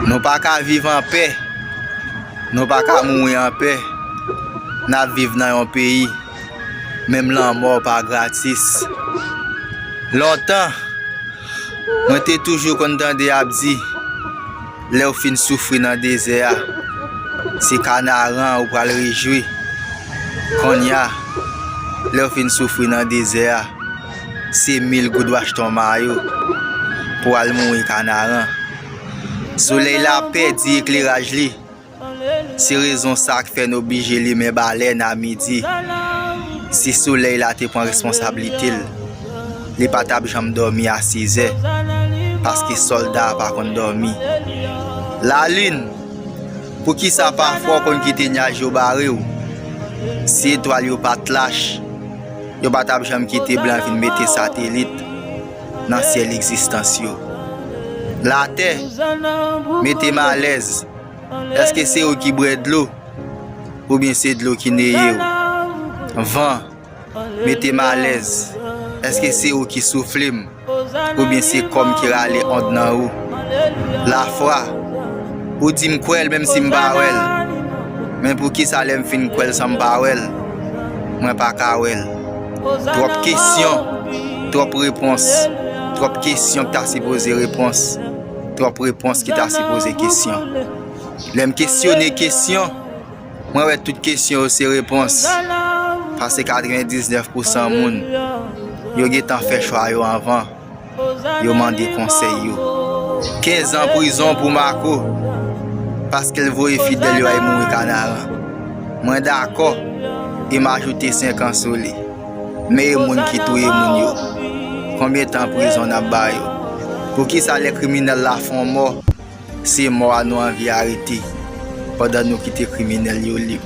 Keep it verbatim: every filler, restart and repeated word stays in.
Nou pa ka viv anpè. Nou pa ka mouri anpè. N ap viv nan yon peyi. Menm lanmò pa gratis. Lontan, mwen te toujou konn tande y ap di, lè w fin soufri nan dezè a, se Kanaran ou pral rejwi. Kounye a, lè w fin soufri nan dezè a, se mil goud w achte yon mayo pou w al mouri Kanaran. Solèy la pèdi ekleraj li. Se rezon sa k fè n oblije limen balèn a midi. Si solèy la te pran responsablite l, li pa t ap janm dòmi a sizè, paske sòlda a pa konn dòmi. Lalin, poukisa pafwa w konn kite nyaj yo bare w? Si etwal yo pa t lach, yo pa t ap janm kite blan vin mete satelit nan syèl egzistans yo. Latè, mete m alèz. Èske se ou ki bwè dlo? Oubyen se dlo ki neye w? Van, mete m alèz. Èske se ou ki soufle m? Oubyen se kò m ki rale ond nan ou? Lafwa, ou di m kwè l menm si m pa wè l. Men poukisa lè m fin kwè l san m pa wè l, mwen pa ka wè l? Twòp kesyon, twòp repons. Twòp kesyon ki ta sipoze repons. Twòp repons ki ta sipoze kesyon. Lè m kesyone kesyon, mwen wè tout kesyon yo se repons. Paske katrevendiznèf pousan moun, yo gentan fè chwa yo anvan yo mande konsèy yo. Kenz an prizon pou Marco, paske l voye fidèl yo al mouri Kanaran. Mwen dakò, e m ajoute senk an sou li. Men e moun ki touye moun yo, konbyen tan prizon n ap ba yo? Poukisa lè kriminèl la fè yon mò, se mò a nou anvi arete, pandan nou kite kriminèl yo lib?